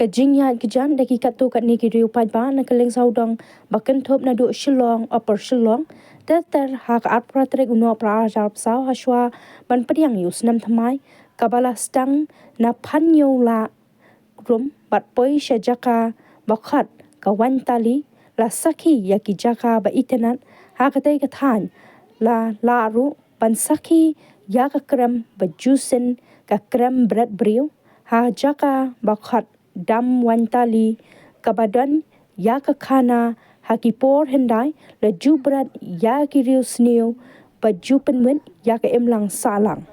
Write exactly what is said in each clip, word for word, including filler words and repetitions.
Ka jingïaid kjat da ki katto katne ki riew paidbah na kylleng sawdong ba kynthup naduh Shillong, Upper Shillong, ter ter ha ka arphew phra tarik u Nohprah arhajar arphew saw hashwa ban pdiang ïa u snem thymmai kaba la sdang na phan hynñiew lak rum bad poi sha jaka ba khot ka Waintali, la sakhi ïa ki jaka ba itynnad ha katei ka thaiñ. La lah ruh ban sakhi ïa ka krem ba ju sien, ka krem bret briew ha jaka ba khot Dam Waintali, kaba don ïa ka khana ha ki por hyndai la ju bret ïa ki riew sniew ba ju pynwit ïa ka imlang sahlang.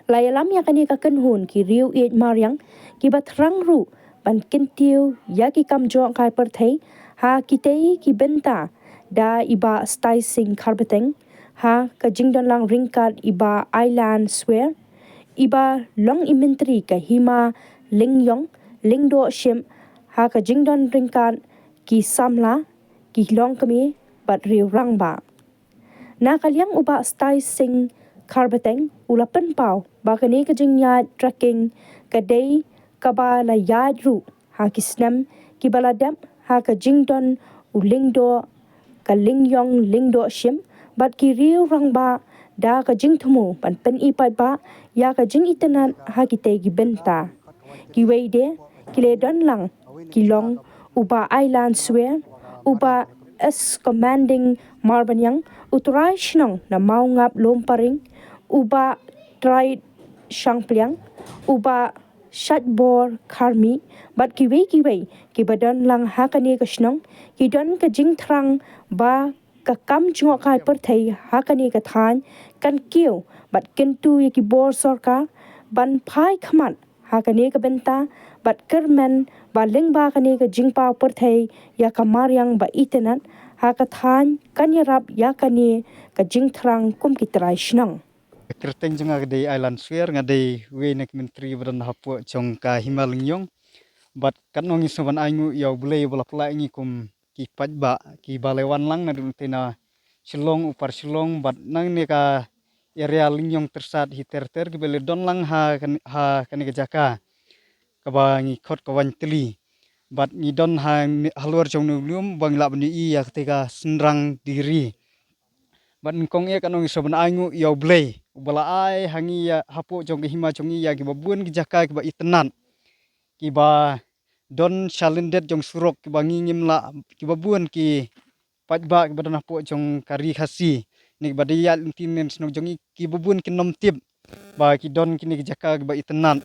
La ïalam ïa kane ka kynhun ki riew ïeit mariang kiba thrang ruh ban kyntiew ïa ki kam jngohkai pyrthei ha kitei ki bynta da i Bah Stai Singh Kharbeteng ha ka jingdonlang ryngkat i Bah Ailan Swer, iba long i Myntri ka Hima Lyngïong Lyngdoh Shim, ha ka jingdon ryngkat ki samla, ki longkmie bad riew rangbah. Na ka liang u Bah Stai Singh Kharbeteng u la pynpaw ba kane ka jingïaid trekking ka dei kaba la ïaid ruh ha ki snem kiba la dep ha ka jingdon u Lyngdoh, ka Lyngïong Lyngdoh Shim bad ki riew rangbah da ka jingthmu ban pyni paidbah ïa ka jingitynnad ha kitei ki bynta. Kiwei de ki la don lang ki long u Bah Ailan Swer, u Bah S Commanding Marbaniang, u Trai Shnong na Mawngap Lumparing, u Bah Trai Shangpliang, u Bah Shaitbor Kharmih bad kiwei kiwei kiba don lang ha kane ka shnong. Ki don ka jingthrang ba ka kam jngohkai pyrthei ha kane ka thaiñ kan kiew bad kyntu ïa ki bor sorkar ban phai khmat ha kane ka bynta bad kyrmen ba lyngba kane ka jingpaw pyrthei ïa ka mariang ba itynnad ha ka thaiñ kan ïarap ïa kane ka jingthrang kum ki trai shnong. Ka kyrteng jong nga ka dei Ailan Swer, nga dei uwei na ki Myntri ba don hapoh jong ka Hima Lyngïong. Bad katno ngi sngewbha ban ainguh ïa U Blei ba la pynlait ïa ngi kum ki paidbah kiba la wan lang naduh nangtei na Shillong, Upper Shillong bad nangne ka area Lyngïong Tyrsad hi ter ter kiba la don lang ha kan-, ha kane ka jaka kaba ngi khot ka Waintali. Bad ngi don ha, halor jong une u lum ba ngi lah ban ïohi ïa katei ka Synrang Diri. Bad nyngkong eh katno ngi sngewbha ban ainguh ïa U Blei uba la ai ha ngi ïa hapoh jong ka hima jong ngi ïa kiba bun ki jaka kiba itynnad, kiba don sha lyndet jong surok, kiba ngi ngim lah, kiba bun ki paidbah kiba don hapoh jong ka Ri Khasi ne kiba dei ïaid lynti ne shnong jong ngi kiba bun kin ym tip ba ki don kine ki jaka kiba itynnad.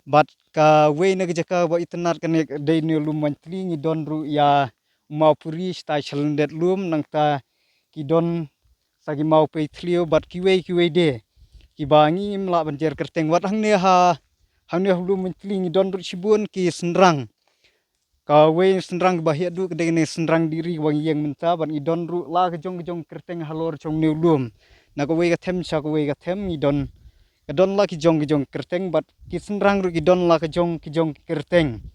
Bad kawei na ki jaka ba itynnad kane ka dei une u lum Waintali, ngi don ruh ïa u Mawpuri shatai sha lyndet lum, nangta ki don sa ki Mawpeithliew bad kiwei kiwei de kiba ngi ngim lah ban jer kyrteng. Wat hangne ha, hangne ha u lum Waintali ngi don ruh shibun ki synrang. Kawei synrang kaba heh duh ka dei kane Synrang Diri kaba ngi ïeng mynta bad ngi don ruh la ka jong ka jong kyrteng halor jong une u lum. Na kawei ka them sha kawei ka them ngi don, ka don la ki jong ki jong kyrteng bad ki synrang ruh ki don la ka jong ki jong kyrteng.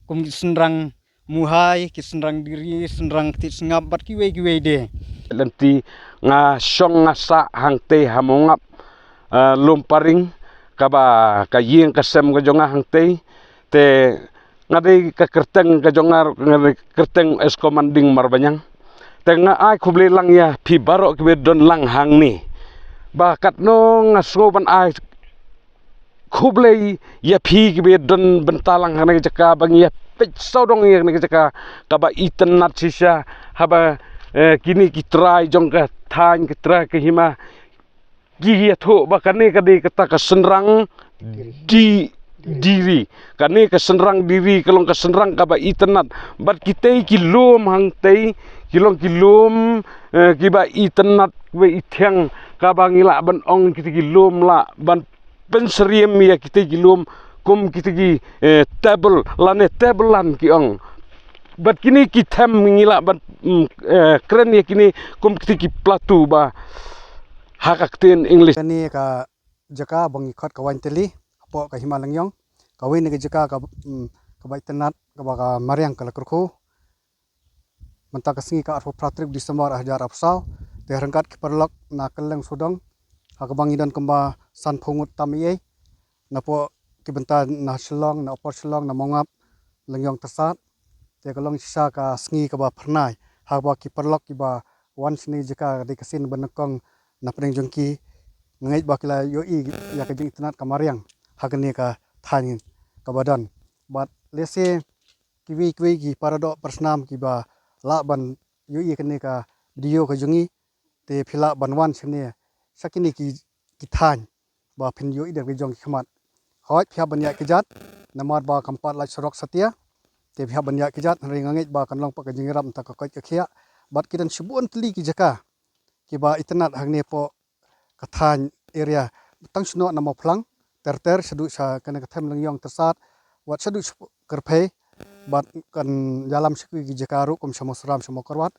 Kum ki Synrang Muhai, ki Synrang Diri, Synrang Ktieh Sngap bad kiwei kiwei de. Lynti nga shong nga sah hangtei ha Mawngap, eh, Lumparing, kaba ka ïing ka sem ka jong nga hangtei. Te nga dei ka kyrteng ka jong nga, nga dei kyrteng S Commanding Marbaniang. Te nga ai khublei lang ïa phi baroh kiba don lang hangne. Ba katno nga sngew ban ai khublei ïa phi kiba don bynta lang ha kane ka jaka ba ngi ïa peit sawdong ïa kane ka jaka kaba itynnad shisha, haba, eh, kine ki trai jong ka thaiñ, ki trai ka hima ki ïathuh ba kane ka dei kata ka Synrang Di-, Diri. Kane ka Synrang Diri ka long ka synrang kaba itynnad. Bad kitei ki lum hangtei ki long ki lum, eh, kiba itynnad, kiba ithiang, kaba ngi lah ban ong kitei ki lum lah ban pynsyriem ïa kitei ki lum kum kitei ki, eh, table lane table land ki ong. Bad kine ki them ngi lah ban, mm, eh, kren ïa kine kum kitei ki platu ba ha ka ktien English. Kane ka jaka ba ngi khot ka Waintali hapoh ka Hima Lyngïong, kawei na ka jaka ka, mm, kaba itynnad, kaba ka mariang ka la kyrkhu. Mynta ka sngi ka arphew phra tarik December arhajar arphew saw. Te ryngkat ki paralok na kylleng sawdong, ha kaba ngi don kumba sanphew ngut tam ei ei napoh ki bynta na Shillong, na Upper Shillong, na Mawngap, Lyngïong Tyrsad. Te ka long shisha ka sngi kaba phyrnai haba ki paralok kiba wan shane jaka ka dei ka sien ba nyngkong na pdeng jong ki. Nga ngeit ba ki la ïohi ïa ka jingitynnad ka mariang ha kane ka thaiñ kaba don. Bad lehse kiwei kiwei ki paradoh parasnam kiba lah ban ïohi kane ka video ka jong ngi, te phi lah ban wan shane sha kine ki, ki thaiñ ba phin ïohi da ki jong ki khmat. Hooid, phi hap ban ïaid kjat namar ba kam pat lait surok satia. Te phi hap ban ïaid kjat, hynrei nga ngeit ba kan long pat ka jingïarap mynta ka koit ka khiah. Bad ki don shibun tylli ki jaka kiba itynnad hangne hapoh ka thaiñ area, tang shnong na Mawphlang ter ter shaduh sha kane ka thaiñ Lyngïong Tyrsad, wat shaduh sha Kyrphei, bad kan ïalam sha kiwei ki jaka ruh kum sha Mawsram, sha Mawkyrwat.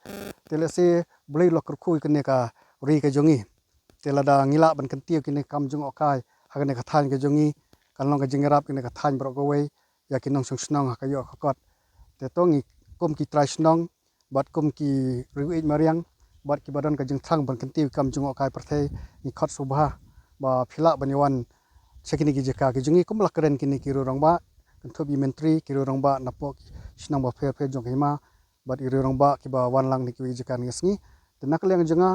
Te lehse Blei u la kyrkhu ïa kane ka ri ka jong ngi. Te lada ngi lah ban kyntiew kine ki kam jngohkai ha kane ka thaiñ ka jong ngi, kan long ka jingïarap kine ka thaiñ baroh kawei ïa ki nongshong shnong ha ka ïoh ka kot. Te to ngi kum ki trai shnong bad kum ki riewieid mariang bad kiba don ka jingthrang ban kyntiew ki kam jngohkai pyrthei, ngi khot sngewbha ba phi lah ban ïa wan sha kine ki jaka ki jong ngi, kum la kren kine ki riew rangbah, kynthup ïa i myntri, ki riew rangbah napoh ki shnong bapher bapher jong ka hima, bad i riew rangbah kiba wan lang na kiwei ki jaka kane ka sngi. Te na ka liang jong nga,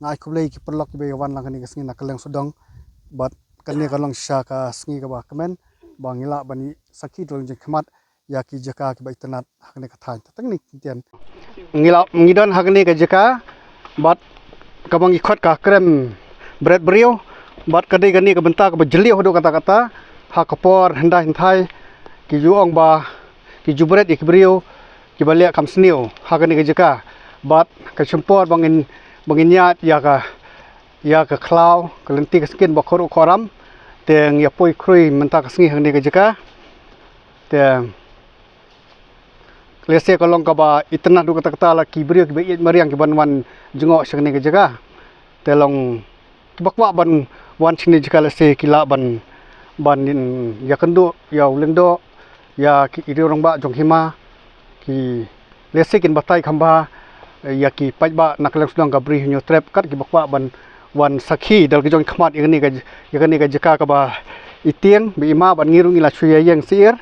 nga ai khublei ïa ki paralok kiba ïa wan lang kane ka sngi na ka liang sawdong. Bad kane ka long shisha ka sngi kaba kmen ba ngi lah ban ïa sakhi da la ka jingkhmat ïa ki jaka kiba itynnad ha kane ka thaiñ. Te tang kine ki ktien. Ngi lah, ngi don ha kane ka jaka bad kaba ngi khot ka krem bret briew, bad ka dei kane ka bynta kaba jylliew haduh katta katta. Ha ka por hyndai hynthai ki ju ong ba ki ju bret ïa ki briew kiba leh kam sniew ha kane ka jaka. Bad ka shim por ba ngin, ba ngin ïaid ïa ka, ïa ka khlaw, ka lynti ka skin ba khor u khoram. Te ngi ïa poi khrui mynta ka sngi ha kane ka jaka. Te lehse ka long kaba itynnad haduh katta katta la ki briew kiba ïeit mariang kiban wan jngoh sha kane ka jaka. Te long kiba kwah ban wan sha kane ka jaka lehse ki lah ban, ban ïakynduh ïa u lyngdoh ïa ki riew rangbah jong hima. Ki lehse kin batai kham bha ïa ki paidbah na ka liang shnong ka Bri Hynñiewtrep kat kiba kwah ban wan sakhi da la ki jong ki khmat ïa kane ka, ïa kane ka jaka kaba i tieng ba i ma, bad ngi ruh ngi la shu ïa ïeng syier.